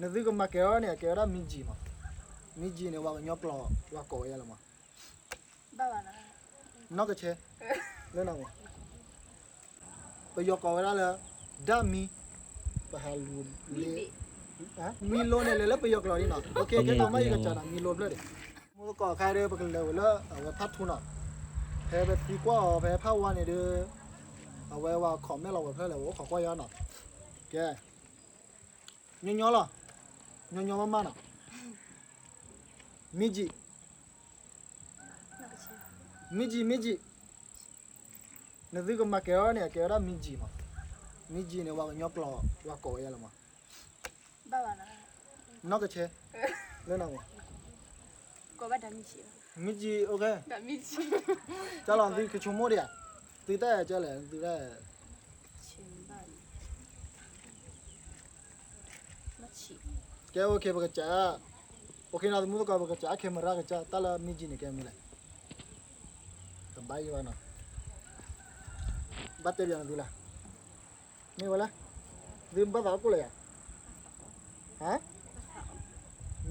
နသုကမၤကဲၤအီၤန့ၣ် အကဲဝဲဒၣ်မံကၠံၣ်မး. မံကၠံၣ်န့ၣ် ပှၤကညီကျိာ် ပှၤကိးဝဲယဲလီၤမး. နီၢ်ကဆဲး လၢနမး ပယီၤကိးဝဲဒၣ်လၢ ဒၣ်မံ, ပဟးလူၤလ့, မံလိန့ၣ် လဲၤလၢပယီၤကျိာ်ဒ်နီၤ. ကဲ ကဲ ကမၤယကစၢ်နၤ မံလိဖျၢၣ်ဒံး. မူသကိးခါဒီး ပကလဲၤဝဲလၢအဝဲဖးထူနီၤ. ဖဲပသံကွၢ်အီၤ ဖဲဖးဝါန့ၣ်ဒီး အဝဲဝဲ comment လီၤဝဲဖျၢၣ်လဲၣ် ပအိၣ်ခိးကွၢ်ယါနီၤ. ကဲ ညီညီလီၤ, ညီညီမးမးနီၤ. မံကၠံၣ်, မံကၠံၣ် မံကၠံၣ်, နသုကမၤကဲၤအီၤန့ၣ် အကဲဝဲဒၣ်မံကၠံၣ်မး. မံကၠံၣ်န့ၣ် ပှၤကညီကျိာ် ပှၤကိးဝဲယဲလီၤမး. နီၢ်ကဆဲး လၢနမး မံကၠံၣ် ကၠီလီၤ သုကဆိကမိၣ်ဒံးဧါ. သုတၢ်ကၢလဲၣ် သုတၢ် ကဲ okay ပကစး, okay နီၤ သမူသကိး ပကစး camera ကစး တၢ်လၢမံကၠံၣ်န့ၣ် ကဲမံၤလဲၣ်. ကဘၣ်ယံၤဘၣ်နီၤ, ဘၣ်တဲဘၣ်နသုလၢ မ့ၢ်ဝဲလဲၣ်, သုဘၣ်သးအိၣ်ကိၣ်လၢယၤ, ဟါ,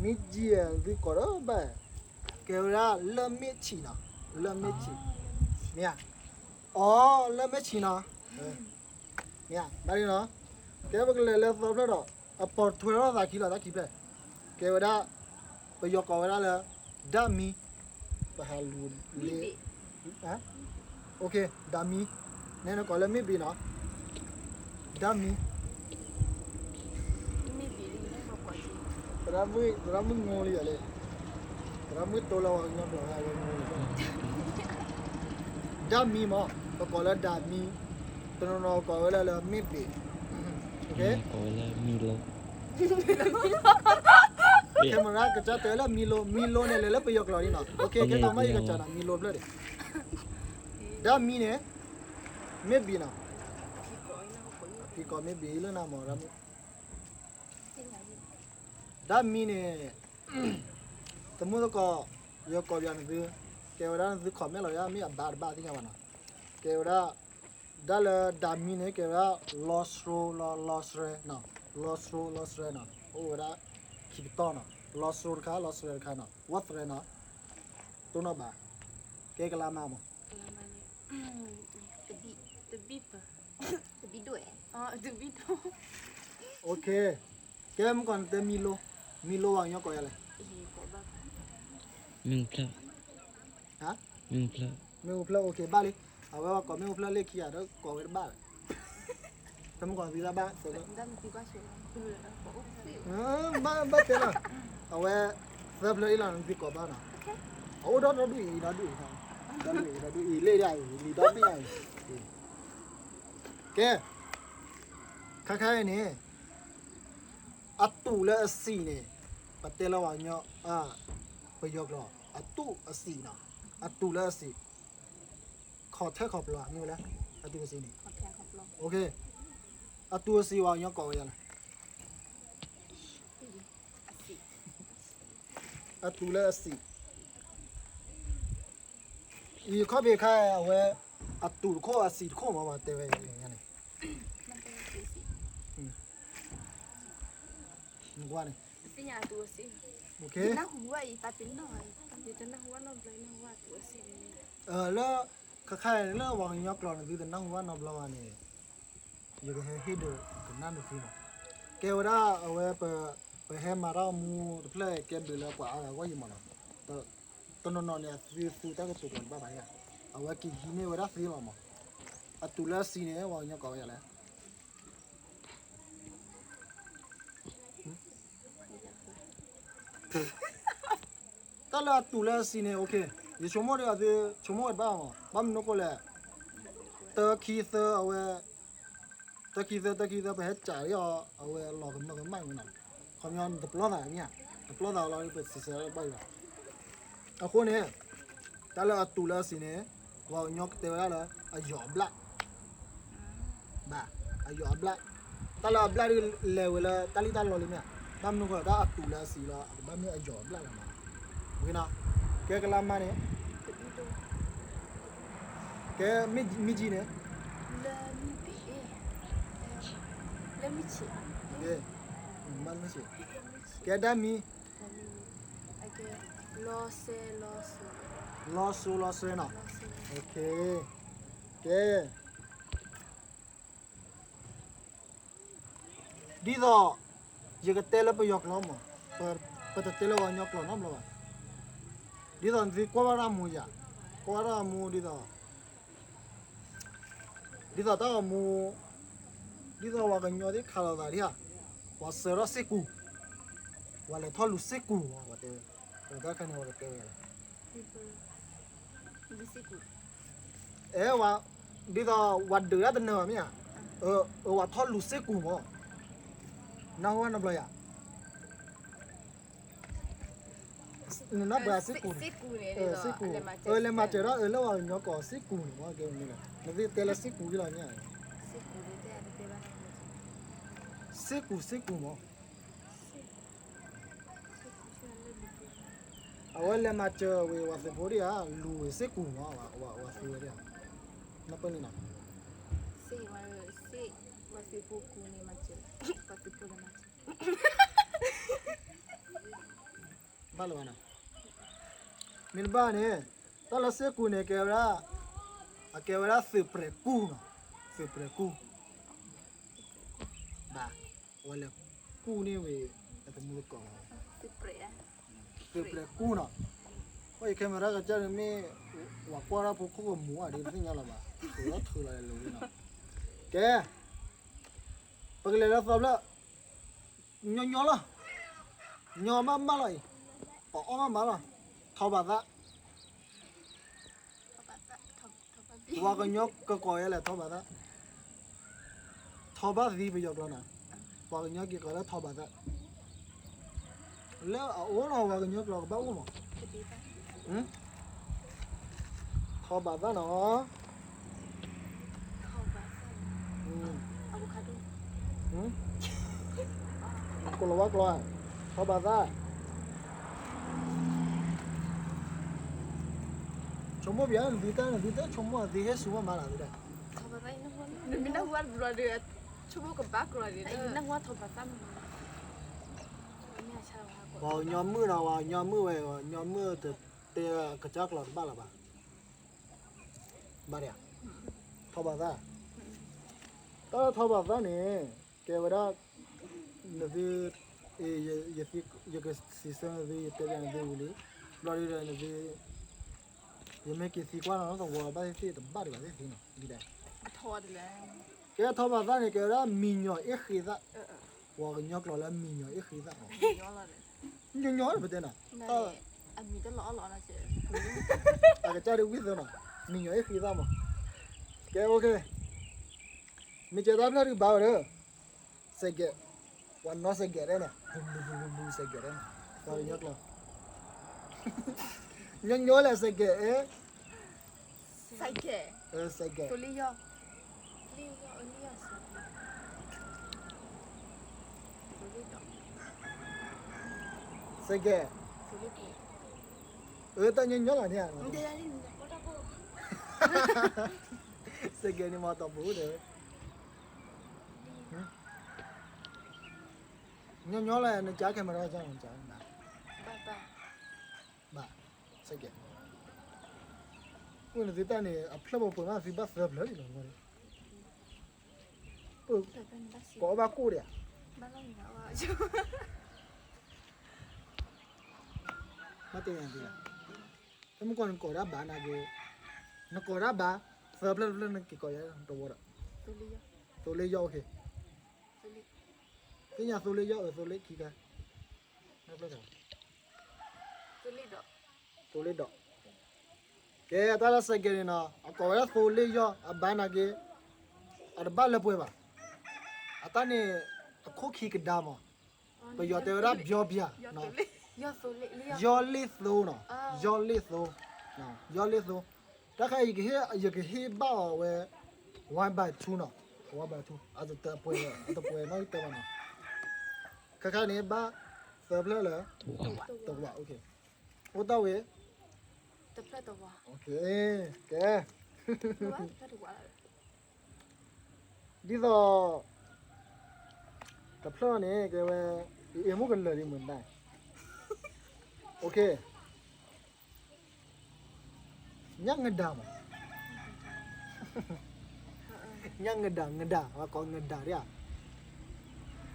မံကၠံၣ် သုကိးဒီးဘၣ်, ကဲဝဲဒၣ်လၢမ့ၢ်ဆံးနီၤ, လၢမ့ၢ်ဆံး, မ့ၢ်ဧါ, အိ လၢမ့ၢ်ဆံးနီၤ, မ့ၢ်ဧါ, ဘၣ်လံနီၤ, ကဲ ပကလဲၤလၢသီဖျၢၣ်ဒီး အပိာ်ထွဲထီၣ်သးခံလီၤ တၢ်ခံဖျၢၣ်, ကဲဝဲဒၣ်, ပယီၤကိးဝဲဒၣ်လၢ ဒၣ်မံ, ပဟးလူၤလ့ okay ဒၣ်မံ, နဲနကိးလၢမ့ၢ်ဘ့ၣ်နီၤ, ဒၣ်မံ, သရၣ်မုၣ် သရၣ်မုၣ်ငိလံယၤလဲၣ်, သရၣ်မုၣ်တိလၢဝဲကညီကျိာ်ဝဲ ဒၣ်မံမး ပကိးလၢဒၣ်မံ, တနီၤနီၤကိးဝဲဒၣ်လၢမ့ၢ်ဘ့ၣ်, okay ကိးဝဲလၢမံလိ camera ကစးတဲလၢမံလိ, မံလိန့ၣ် လဲၤလၢပယီၤကျိာ်ဒ်နီၤ, okay ကဲ ကမၤယကစၢ်နၤ မံလိဖျၢၣ်ဒံး, ဒၣ်မံန့ၣ်, မ့ၢ်ဘ့ၣ်နီၤ, ဖံးကိးမ့ၢ်ဘ့ၣ်လၢနမး, ဒၣ်မံန့ၣ်, သမူသကိး, ယကိးပျးနသု, ကဲဝဲဒၣ်နသု comment လီၤယါ မ့ၢ်အဘၣ်တဘၣ်သ့ၣ်ညါဘၣ်နီၤ, ကဲဝဲဒၣ်, ဒၣ်လၢဒၣ်မံန့ၣ် ကဲဝဲဒၣ် လီၤစြိလီၤ လီၤစြဲနီၤ, လီၤစြိလီၤစြဲနီၤ, အိၣ်ဝဲဒၣ်, ခံပတီၢ်နီၤ, လီၤစြိတခါ လီၤစြဲတခါနီၤ, ဝဲသရဲနီၤ, တိၢ်နီၣ်ဘၣ်, ကဲကလါမါမး တဘံၣ်ဒွဲၣ်, okay ကဲမုၢ်ကီၢ်နတဲမံလိ, မံလိပှၤကညီကိးယၤလဲၣ်, မ့ၣ်အူဖျၢၣ်, မ့ၣ်အူဖျၢၣ်, မ့ၣ်အူဖျၢၣ် okay ဘၣ်လံ, အဝဲကိးမ့ၣ်အူဖျၢၣ်လၢခံဂၤဒီးကိးဝဲတဘၣ်, တမုၢ်ကီၢ်သံတၢ်ဘၣ်, ဘၣ်တဲလီၤ, အဝဲ, သၢဖျၢၣ်အံၤလီၤ နသုကိးဘၣ်နီၤ, အအိၣ်ဒီးဒီဒူၣ်အံၤ ဒီဒူၣ်အံၤ, ဒီဒူၣ်အံၤ ဒီဒူၣ်အံၤ လ့ၣ်ဒၣ်အံၤ လံာ်ဒီဘ့ၣ်အံၤ ကဲ, ခါခါအံၤန့ၣ်, အတူးလၢအစံးန့ၣ်, ပတဲလၢပှၤကညီ, ပယီၤကျိာ်, အတူးအစံးနီၤ, အတူးလၢအစံး, ခီၣ်ထဲခီၣ်ပျီမ့ၢ်ဝဲလဲၣ်, အတူးအစံးန့ၣ်, အတူးအစံးပှၤကညီကိးဝဲယၤလဲၣ်, အတူးလၢအစံး အံၤခီၣ်ဖံးခါအဝဲ, အတူးတခိၣ်အစံးတခိၣ်မး ပှၤတဲဝဲန့ၣ်, နကွၢ်န့ၣ်, လၢ, ခါခါအံၤလၢပှၤကညီကျိာ်န့ၣ် သုတနၢ်ဟူဘၣ်နီတဘျီဘၣ်န့ၣ်, ယကဟဲဟ့ၣ်ဒုးကနၣ်နသုမး, ကဲဝဲဒၣ်အဝဲ, ပဟဲမၤတၢ်အိၣ်မူတဖျၢၣ်ကဲဘျုးလၢပှၤအါဂၤအဂီၢ်အံၤမးနီၤ, တနီၤနီၤန့ၣ် အသုသူတၢ်ကတိၤကျိာ်တဘၣ်ဘၣ်ဧါ, အဝဲကဟံးန့ၢ်ဝဲဒၣ်သ့လီၤမး, အတူးလၢအစံးန့ၣ် ပှၤကညီကိးဝဲဒ်လဲၣ် တၢ်လၢအတူးလၢအစံးန့ၣ် okay, ယဆိကမိၣ်ဒီးအသုဆိကမိၣ်ဝဲတဘၣ်မး, ဘၣ်မနုၤဃိလဲၣ်, တၢခံသၢအဝဲ, တၢခံသၢ တၢခံသၢ ပဟဲစးအီၤ အဝဲလီၤကမၢကမၣ်န့ၣ်နီၤ, ခီပညီနတပျီသးမ့ၢ်ဧါ, နပျီသးလီၤ ပစံးဆၢတဘၣ်အံၤဘၣ်, အဃိန့ၣ်, တၢ်လၢအတူးလၢအစံးန့ၣ်, ပှၤကညီကတဲဝဲဒၣ်လၢ အယီၤအဘျၣ် ဘၣ်, အယီၤအဘျၣ်, တၢ်လၢအဘျၣ်ဒ်လဲၤဝဲလၢတၢ်လံၣ်တၢ်လီလံမ့ၢ်ဧါ, ဘၣ်မနုၤဃိဒီးအတူးလၢအစံးလီၤ အကဘၣ်မ့ၢ်အယီၤအဘျၣ်လီၤမး, ဝံၤနီၤ, ကဲကလါမါန့ၣ်, ကဲ, မ့ၢ်ကၠံန့ၣ်, လၢမ့ၢ်ဘ့ၣ်, လၢမ့ၢ်ဆံး, ကဲဒၣ်မံၤ, လီၤစိၤလီၤစိၤနီၤ, ကဲ, ဒ်သိး ယကတဲလၢပယီၤကျိာ်မး, ပတတဲလၢပှၤကညီကျိာ်နီတဘျီဘၣ်, ဒ်သိးနသုကွၢ်ဘၣ်တၢ်မူယၤ, ကွၢ်ဘၣ်တၢ်မူဒ်သိး ဒ်သိးတၢ်ဂီၤမူ, ဒ်သိးပှၤကညီသ့ၣ်ခးလိာ်သးဒ်ဧါ, ပှၤစၢၤထီၣ်စ့ၢ်ကူၤ, ပှၤလဲၤထီၣ်လူၤစ့ၢ်ကူၤမး, ပှၤတဲဝဲ, ပှၤတၢ်ခါန့ၣ်ပှၤတတဲဝဲလဲၣ်, အဲ, ဒ်သိးပှၤဒုးတၢ်တနၢၤဘၣ်မ့ၢ်ဧါ, အဝဲထီၣ်လူၤစ့ၢ်ကူၤမး, နၢ်ဟူဘၣ်နီတဘျီယၤ နနၢ်ပှၤစ့ၢ်ကူၤန့ၣ်, စ့ၢ်ကူၤ, လဲၤမၤစၢၤထီၣ်အၢလၢပှၤကညီကျိာ်စ့ၢ်ကူၤန့ၣ်မး, ကဲမနုၤလဲၣ်, နသုတဲလၢစ့ၢ်ကူၤဒ်လီၤမ့ၢ်ဧါ, စ့ၢ်ကူၤစ့ၢ်ကူၤမး, အဝဲလဲၤမၤစၢၤဝဲပှၤသုးဖိဒ်ဧါ, လူၤဝဲစ့ၢ်ကူၤမး, ပှၤသုးဝဲဒ်ဧါ, နပၢၢ်န့ၣ်နီၤ, ပှၤသုးဖိကူၤန့ၣ်မၤစၢၤ, ပှၤသုးဖိလဲၤမၤစၢၤ ဘၣ်လၢၤဘၣ်နီၤ, မ့ၢ်တဘၣ်န့ၣ်, တၢ်လၢစ့ၢ်ကူၤန့ၣ် ကဲဝဲဒၣ်, အကဲဝဲဒၣ်သုးပြဲၤကူၢ်နီၤ, သုးပြဲၤကူၢ်, ဘၣ်, အဝဲလဲၤကူၣ်န့ၢ်ဝဲ, အတမူတကိး, သုးပြဲၤကူၣ်နီၤ, အဃိယခဲမုၢ်တၢ်ကစၢ်န့ၣ်မ့ၢ်, ပှၤကွၢ်တၢ်ဖိခိၣ်ကမူၤဧါဒ်တသ့ၣ်ညါလၢၤဘၣ်, ထုးလီၤလဲၤလိၤလံနီၤ, ကဲ, ပကလဲၤလၢသီဖျၢၣ် ညီညီလီၤ, ညီမးမးလီၤအံၤ, ပအီၣ်မးမးလီၤ, ထီဘၣ်သး, ပှၤကညီကကိးယဲလဲၣ် ထီဘၣ်သး, ထီဘၣ်သံပယီၤကျိာ်နီၤ, ပှၤကညီက့ၤကိးလၢထီဘၣ်သး, လၢအအိၣ်နီၤ ပှၤကညီကျိာ်ကဘၣ်အိၣ်မး, ထီဘၣ်သးနီၤ ကိၣ်လၤဝါကျိာ်, ထီဘၣ်သး, ဆိကမိၣ်ပျဲ နသုတၢ် နသုတၢ်ဆိကမိၣ် သုဟဲစူၤမးမးလီၤ, နမ့ၢ်နၢ်ဟူဘၣ်တဘျီဒီး ဆိကမိၣ်ကဘၣ်ကျိာ်ဒီး နၢ်ဟူဘၣ်ထီဘၣ်သးမး, ပှၤကညီမုၣ်ဒီး ပှၤကညီမုၣ်ဝဲ ပှၤကညီမုၣ်တတဲကစၢ်ကျိာ်တဘၣ်လၢၤဘၣ်, ဘၣ်ဒၣ်, ထီဘၣ်သး, တၢ်လၢထီဘၣ်သးန့ၣ် ကဲဝဲဒၣ် နသု, ယကစံးဆၢနသု ယတဲပျးနသုဝံၤလံ, ဘျီဒ်ဒီးနသု, ယမ့ၢ်က့ၤသံကွၢ်နီၤ သဝီဘၣ်သ့ၣ်သ့ၣ်တဘၣ်ဒံးဘၣ်သ့ၣ်သ့ၣ်နီၤ, ဒ်လဲၣ်, ကဲထီဘၣ်သးန့ၣ် ကဲဝဲဒၣ်မံၤညီၤအ့ၣ်ဃ့သး, ပှၤကညီကျိာ်လၢမံၤညီၤအ့ၣ်ဃ့သး, ညီညီပတဲနီၤ, အကစၢ်ဒ်ဝံၣ်သၢနီၤ, မံၤညီၤအ့ၣ်ဃ့သးမး, ကဲ OK, မ့ၢ်ကဲတၢ်ဖျၢၣ်ဒုးဘၣ်ဝဲဒီး စဲးကဲး, ပှၤနီၣ်စဲးကဲးဒဲးန့ၣ်, စဲးကဲးဒဲးန့ၣ်, ပှၤကညီကျိာ်, ညီညီလဲၣ်စဲးကဲး, စဲးကဲး, စဲးကဲး, စဲးကဲး, အတၢ်ညီညီလီၤန့ၣ်, စဲးကဲးန့ၣ်မ့ၢ်တီၢ်ပူၤဒီး ညီညီလၢနကခဲမရၢကနက, ဘၣ်, စဲးကဲး, အိၣ်နသုတၢ်န့ၣ် အဖျၢၣ်ပှဲၤပှဲၤမး သုဘၣ်သၢဖျၢၣ်လံလီၤ, ကိးဘၣ်ကိၣ်ဒံးဧါ, ဘၣ်တဲယၤဒံးဧါ, တမ့ၢ်ကီးနကိးဒၣ်ဘၣ်နာ်က့, နကိးဒၣ်ဘၣ်, သၢဖျၢၣ်တဖျၢၣ်နက့ၤကိးယၤတဝီဒီး, သိလ့ၣ်ယီၣ်, သ့ၣ်ညါသိလ့ၣ်ယီၣ်အသိလ့ၣ်ခံခါ, သိလ့ၣ်ဒီး, ကဲတၢ်လၢစဲးကဲးန့ၣ်နီၤ အကိးဝဲဒၣ်သိလ့ၣ်ယီၣ် အဘၣ်နာ်က့, အတဘၣ်လၢပှဲၤဘၣ်, အတၢ်န့ၣ်, အခိၣ်ခံကဒါမး, ပယီၤတဲဝဲဒၣ် ပြောပြ, ယီၣ်လ့ၣ်သိနီၤ, ယီၣ်လ့ၣ်သိ, ယီၣ်လ့ၣ်သိ, တၢ်ခါအံၤ ယကဟ့ၣ်ဘၣ်အီၤဝဲ, one by two နီၤ, one by two အတပှဲၤ, အတပှဲၤနီတဘၣ်နီၤ, ခဲခါန့ၣ်ဘၣ်, သၢဖျၢၣ်လၢ, တဝး, အိၣ်တၢ်ဝဲ, ကဲ, ဒ်သိး, တ တဖျၢၣ်န့ၣ် ကဲဝဲ အ့ၣ်မ့ၢ်ကလၢာ်ဒ်မုၢ်နၤ, ညၣ်ငဒၤမး, ညၣ်ငဒၤ ငဒၤ ပှၤကိးငဒၤဒ်ဧါ,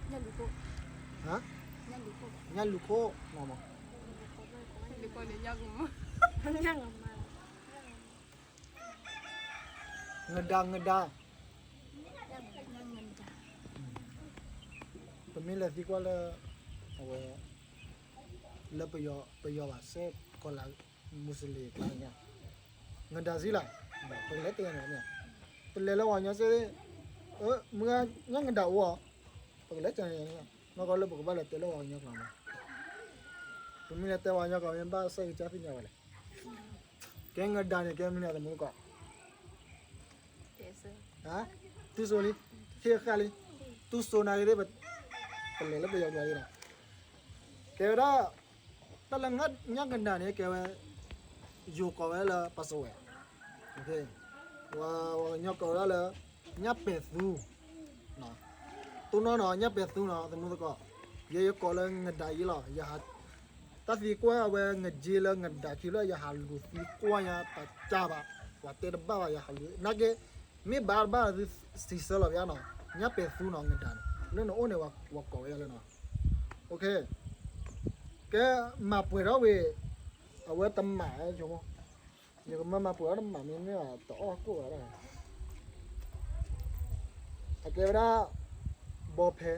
ညၣ်လူၤခိၣ်, ငဒၤ ငဒၤ, ပမ့ၢ်လဲၤသံကွၢ်လၢ အဝဲ လၢပယီၤ ပယီၤဘၣ်စဲးကီးလၢ မူစလ့ၣ်ကျါန့ၣ်, ငဒၤစံလၢ်, ပကလဲၤတဲန့ၣ်, ပလဲၤလၢပှၤကညီစဲး, မုၢ်ဂၤ ညၣ်ငဒၤအိၣ်ဧါ, ပကလဲၤတဲန့ၣ်, နီၢ်ကီၢ်လၢပကဘၣ်လဲၤတဲလၢပှၤကညီကျိာ်မး, ပမ့ၢ်လဲၤတဲပှၤကညီကျိာ် မ့ၢ်ဘၣ်ဆၢကစၢ်သ့ၣ်ညါဝဲလဲၣ်, ကဲငဒၤန့ၣ် ကဲမနုၤန့ၣ် သမူသကိး တူၢ်စိလံ, ဟ့ၣ်ဃာ်လံ, တူၢ်စိနၤဂ့ၤသ့ၣ်, ပလဲၤလၢပယီၤကျိာ်လံလီၤ, ကဲဝဲဒၣ် တၢ်လၢညၣ်ကနၤန့ၣ် ကဲဝဲ ယိၤကိးဝဲလၢပစိဝဲ, ပှၤကညီကိးဝဲဒၣ်လၢ ညၣ်ပဲာ်သူ, တိၢ်နီၣ်နီၤ ညၣ်ပဲာ်သူနီၤ သမူသကိး, ယဲယကိးလၢငဒၤအံၤလီၤ, ယဟး တၢ်သံကွၢ်အဝဲငက့လၢငဒၤခံဖျၢၣ် ယဟးလူၤသံကွၢ်ညါတကးဘၣ်, ပှၤတဲတဘၣ်ဘၣ် ယဟးလူၤ, နာ်က့ မ့ၢ်ဘၣ်တဘၣ်သုစံးဆၢလီၤပယါနီၤ, ညၣ်ပဲာ်သူနီၤ ငဒၤန့ၣ် လၢနအိၣ်န့ၣ် ပှၤကိးဝဲဒၣ်လၢနီၤ, ကဲ မၤပှဲၤထီၣ်ဝံၤ အဝဲတမၤ, ယကမၤမၤပှဲၤထီၣ်တမၤ မ့မ့ၢ်တအီၣ်ကိၣ်ဘၣ်ဒၣ်, အကဲဝဲဒၣ် ဘီဖဲ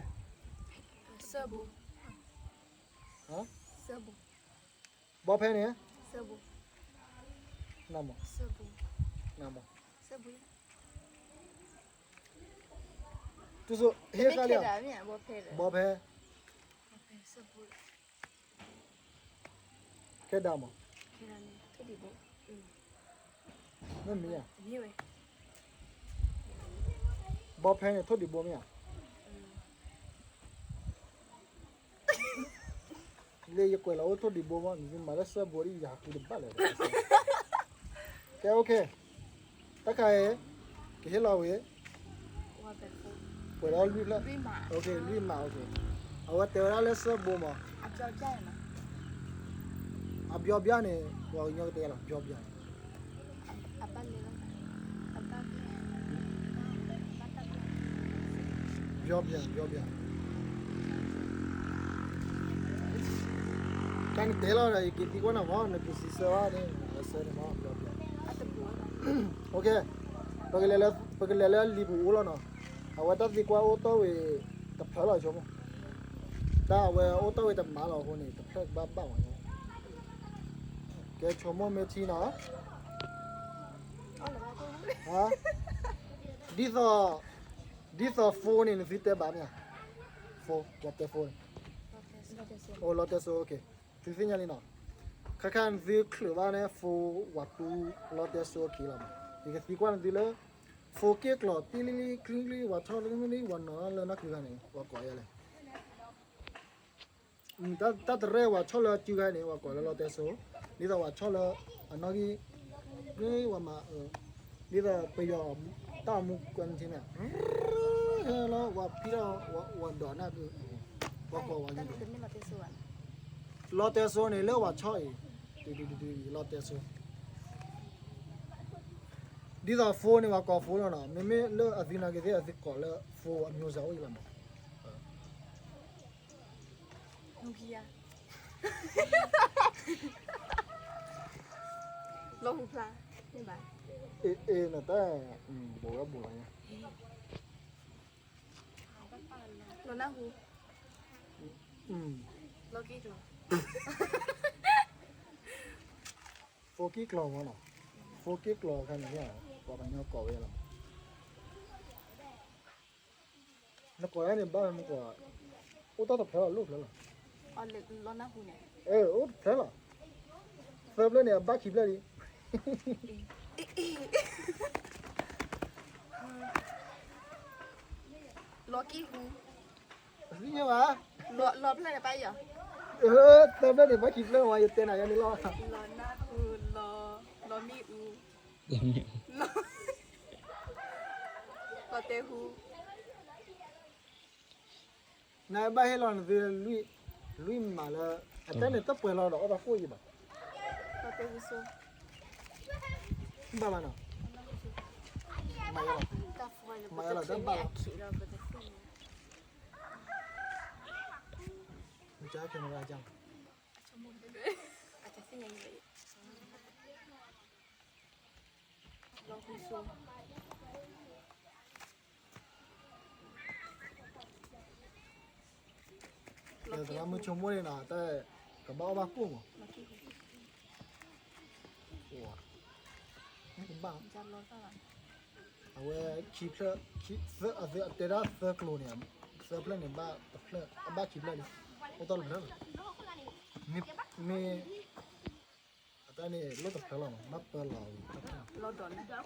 ဘီဖဲန့ၣ်, နမ့ၢ်, နမ့ၢ်, ဟ့ၣ်ဃာ်လံ, ဘီဖဲ, ခဲဒၣ်မး, မ့ၢ်မ့ၢ်ဧါ, ဘီဖဲန့ၣ် ထိၣ်ဒံးဘိမ့ၢ်ဧါ လၢယကွဲးလီၤအိၣ်ထိၣ်ဒံးဘိမး နသုမၤလၢစၢဘိဒ်ယဟးဃုတဘၣ်လၢၤ, ကဲ OK, တၢ်ခါအံၤ ကဟ့ၣ်လီၤဝံၤ, ပှဲၤဒီးလွံၢ်ဖျၢၣ်, လွံၢ်မး, အဝဲတဲဝဲဒၣ်လၢစၢဘိမး, အဘျီဘျီန့ၣ် ပှၤကညီကတဲလီၤ ဘျီဘျီန့ၣ် ဘျီဘျီ ဘျီဘျီ, တၢ်နတဲလီၤဒီး ယကသံကွၢ်နၤမး နကစံးဆၢဘၣ်န့ၣ် ဆၢန့ၣ်မး ဘျီဘျီ, OK, ပကလဲၤလၢလံာ်ပူၤအိၣ်လီၤနီၤ, အဝဲတၢ်သံကွၢ်အိၣ်တီၢ်ဝံၤ တဖျၢၣ်လီၤဆိကမိၣ်, တၢ်အဝဲအိၣ်တီၢ်ဝံၤတမၤလီၤအဃိန့ၣ် တဖျၢၣ်ကဘၣ်ဘၣ်ဝဲ, ကဲဆိကမိၣ်မ့ၢ်ထံနီၤ ဒ်သိး, ဒ်သိး phone န့ၣ် နသုတဲဘၣ်မ့ၢ်ဧါ, phone ပှၤတဲ phone န့ၣ်, အိၣ်လီတဲစိ OK, သုသ့ၣ်ညါလံနီၤ, ခါခါနသုချုးဘၣ်န့ၣ် phone ဝၤတူလီတဲစိ OK လီၤမး, ယကသံကွၢ်နသုလၢ phone က့ၣ်ကျီၤ တံၢ်လံလံ ကျံကျံ ဝၤထီၣ်လံလံ ဝၤနီၤလၢနီၢ်ခုဂၤန့ၣ် ပှၤကိးယၤလဲၣ် တၢ်တရဲၣ်ဝဲဆီၣ်လၢစုဂၤန့ၣ် ပှၤကိးလၢလီတဲစိ, ဒ်သိးဝဲဆီၣ်လၢအနီၣ်ဂံၢ်, ဝဲမၤ, ဒ်သိးပယီၤတၢ်မူကွဲမထံန့ၣ်, ဟဲလီၤဝဲဖံထီၣ်ဝဲဒီးနၢ်, ပှၤကိးဝဲ, လီတဲစိန့ၣ် လၢဝဲဆီၣ်အံၤ, လီတဲစိ, ဒ်သိး phone န့ၣ် ပှၤကိး phone လီၤနီၤ, မ့မ့ၢ်လၢအသုနာ်က့ၤသ့ၣ် အသုကိးလၢ phone အမျိုးအစားအိၣ်လီၤမး Nokia, လီၤဟူဖျါ, မ့ၢ်ဘၣ်, အ့ အ့ နတၢ်, ဘိးဝဲဘိးလီၤညါ, လီၤနၢ်ဟူ, လီၤက့ၤကျီၤ, phone က့ၤကျီၤမးနီၤ, phone က့ၤကျီၤအခါန့ၣ် ပှၤကညီကိးဝဲလီၤ နကိးဒၣ်န့ၣ် ဘၣ်မ့ၢ်ကိး, အိၣ်တၢ်တဖျၢၣ်လီၤ လိၣ်ဖျၢၣ်လီၤ, အိၣ်တဖျၢၣ်လီၤ, သၢဖျၢၣ်န့ၣ် အဘၣ်ခံဖျၢၣ်လံ, လီၤကံၢ်ဟူ, သ့ၣ်ညါဘၣ်, လီၤဖျၢၣ်န့ၣ် ဘၣ်ယီၤ, သၢဖျၢၣ်န့ၣ် ဘၣ်ခံဖျၢၣ်ဝဲ ယတဲနၤယၤန့ၣ်လီၤ, လီၤနၢ်ဟူ, လီၤမံအူ, လီၤတဲဟူ လီၤတဲဟူ, နဘၣ်ဟ့ၣ်လီၤနသု လွံၢ်မးလၢ အတၢ်န့ၣ်တပှဲၤလီၤဒီးအီၣ်ဘၣ်ကိၣ်ယံၤဘၣ်. ဘၣ်မးနီၤ, မၤယါလီၤ, မၤယါလီၤတဘၣ်လီၤ. မ့ၢ်ကဲခဲန့ၣ်ဘၣ်ကၢ်, သရၣ်မုၣ်ဆိကမိၣ်န့ၣ်နီၤ တၢ်ကဘၣ်အီၣ်ဘၣ်ကိၣ်မး, မ့ၢ်ကဘၣ်, အဝဲခံဖျၢၣ်, အတဲဒၣ်သၢကျိၤန့ၣ်, သၢဖျၢၣ်န့ၣ် ဘၣ်တဖျၢၣ်, အဘၣ်ခံဖျၢၣ်လံ, အိၣ်တ့ၢ်တဖျၢၣ်လီၤ, မ့ၢ် အတၢ်န့ၣ် လီၢ်တဖျၢၣ်လီၤမး, ဘၣ်ပၢလီၤအီၤ,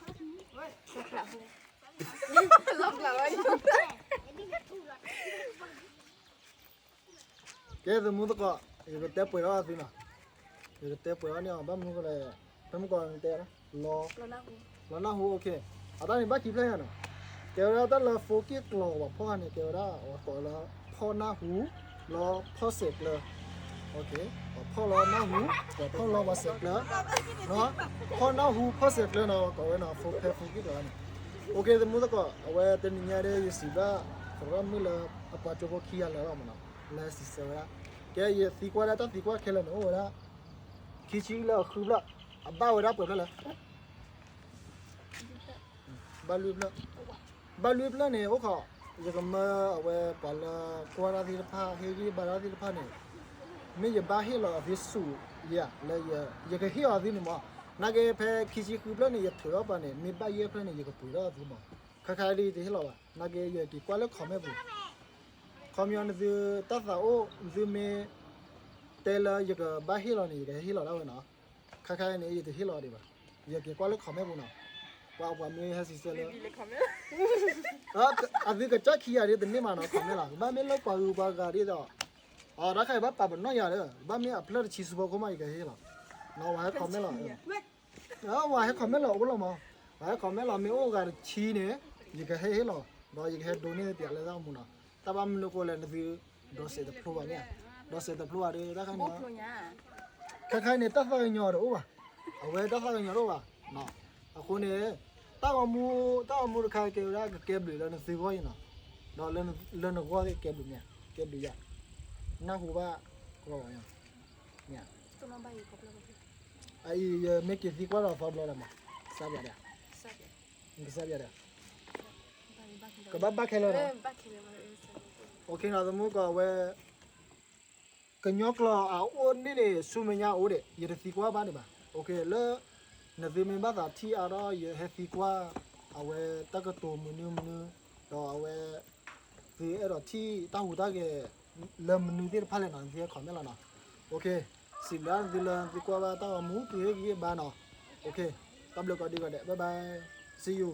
ကဲ သမူသကိး, ယကတဲပှဲၤထီၣ်သုနီၤ, ယကတဲပှဲၤထီၣ်န့ၢ်အီၤ ဘၣ်မနုၤဃိလဲၣ်, ဖဲမုၢ်ကီးတဲ, လီၤနၢ်ဟူ, အတၢ်န့ၣ်ဘၣ်ခံဖျၢၣ်ညါနီၤ, ကဲဝဲဒၣ်တၢ်လၢ phone က့ၣ်ကျီၤပှၤဖီၣ်ခါန့ၣ် ကဲဝဲဒၣ် ပှၤကိးလၢ ဖီၣ်နၢ်ဟူ လီၤဖီၣ်စဲးကျၢၤ ပှၤဖီၣ်လီၤနၢ်ဟူ, ပှၤဖီၣ်လီၤပှၤစဲးကျၢၤ, ဖီၣ်နၢ်ဟူဖီၣ်စဲးကျၢၤနီၤ ကိးဝဲနီၤ phone ဖဲ phone က့ၣ်ကျီၤန့ၣ်, အိၣ်က့ သမူသကိး, အဝဲတနံၤညါဒီး ယစံးဘၣ် သရၣ်မုၣ်လၢ အပှၤကၠိဖိခံဂၤလၢာ်လီၤမးနီၤ, လၢစံးဆၢဝဲဒၣ်, ကဲ ယသံကွၢ်ဒၣ်တၢ်သံကွၢ်ခဲလၢာ်န့ၣ် အိၣ်ဝဲဒၣ် ခံဆံလၢအဃုဖျၢၣ်, အဘၣ်ဝဲဒၣ်ပှဲၤဖျၢၣ်လဲၣ် ဘၣ်လွံၢ်ဖျၢၣ်, ဘၣ်လွံၢ်ဖျၢၣ်န့ၣ် အိၣ်ခိး, ယကမၢအဝဲပှၤလၢကွၢ်တၢ်သ့ၣ်တဖၣ် ဟ့ၣ်ဂံၢ်ဘါတၢ်သ့ၣ်တဖၣ်န့ၣ်, မ့ၢ်ယဘၣ်ဟ့ၣ်လီၤအသုဆူၣ်ယၤလၢ ယကဟ့ၣ်အီၤသုန့ၣ်မး, နာ်က့ဖဲခံဆံဃုဖျၢၣ်န့ၣ် ယထုးထီၣ်ပာ်န့ၣ် မ့ၢ်ဘၣ်ယဲၢ်ဖျၢၣ်န့ၣ် ယကပှ့ၤထီၣ်အသုမး, ခဲခါဒ်ယတဟ့ၣ်လီၤဘၣ်, နာ်က့ယက့ၤကွၢ်လၢ comment ပူၤ ခီပညီနသုတၢ်သးအိၣ် နသုမ့ၢ်တဲလၢယကဘၣ်ဟ့ၣ်လီၤန့ၣ် ယကဟဲဟ့ၣ်လီၤဒၣ်ဝဲနီၤ, ခဲခါန့ၣ် ယတဟ့ၣ်လီၤဒံးဘၣ်, ယက့ၤကွၢ်လၢ comment ပူၤနီၤ, ပှၤပှၤမ့ၢ်ဟဲစံးဆၢလၢ အသုကစၢ်ခံဂၤဒ်တန့ၢ်မးနီၤ comment လီၤ, ကဘၣ်မ့ၢ်လၢပှၤဂုၤပှၤဂၤဒ်ဒီး, အတၢ်ခါအံၤဘၣ်ပာ်ပနီၣ်ယၤဒီး ကဘၣ်မ့ၢ်အဖျၢၣ်တဆံစံဖိခိၣ်မး ယကဟ့ၣ်လီၤ, နီၤ ပှၤဟဲ comment လီၤ ပှၤဟဲ comment လီၤ အိၣ်လီၤမး, ပှၤဟဲ comment လီၤ မ့ၢ်အိၣ်ဂၤတဆံန့ၣ် ယကဟဲဟ့ၣ်လီၤ, ဒီးယကဟဲဒိးန့ၢ်ပၠးလၢတၢ်ကမူၤနီၤ, တၢ်ဘၣ်မနုၤဃိလဲၣ် နသု ဒီးစဲးတဖျိဘၣ်န့ၣ်, ဒီးစဲးတဖျိဘၣ်ဒီး တၢ်ခါန့ၣ် ခဲခါန့ၣ် တၢ်သးကညီၤတအိၣ်ဘၣ်, အဝဲတၢ်သးကညီၤတအိၣ်ဘၣ်, အဃိန့ၣ် တၢ်ဂီၤမူ တၢ်ဂီၤမူတခါကဲဝဲဒၣ် ကကဲဘျုးလၢနသုဂီၢ်အံၤနီၤ, ဒီးလၢနဂီၢ်သ့ၣ်ကဲဘျုးမ့ၢ်, ကဲဘျုးယၤ, နၢ်ဟူဘၣ်ကီးမ့ၢ်, အအံၤ ယမ့ၢ်က့ၤသံကွၢ်ဒီးသီဘျီဒီးမး, စၢ်ဘၣ်ဒီး, နကစၢ်ဘၣ်ဒီး, ကဘၣ်ဘၣ်ခဲလၢာ်ဒီး, အိၣ်ခ့နီၤ သမူကီးဝဲ ကညီကျိာ်အအိၣ်န့ၣ်န့ၣ် ဆူမဲာ်ညါအိၣ်ဒံး ယတသံကွၢ်ဘၣ်န့ၣ်ဘၣ်. အိၣ်ခ့ လၢ နသုမ့ၢ်ဘၣ်သးထံၣ်အါထီၣ် ယဟဲသံကွၢ် အဝဲတၢ်ကတိၤမနုၤမနုၤ ဒီးအဝဲ သုအဲၣ်ဒိးထံၣ်တၢ်ဟူးတၢ်ဂဲၤ လၢမနုၤသ့ၣ်တဖၣ်လဲၣ်နီၤ နသုဟဲ comment လီၤနီၤ. အိၣ်ခ့ စံးဘျုးနသုလၢသုကွၢ်ဘၣ်တၢ်ဂီၤမူ သုဟ့ၣ်ဂံၢ်ဟ့ၣ်ဘါနီၤ. အိၣ်ခ့ တၢ်ဘျုးကိးဒံကိးဒဲး bye bye, see you.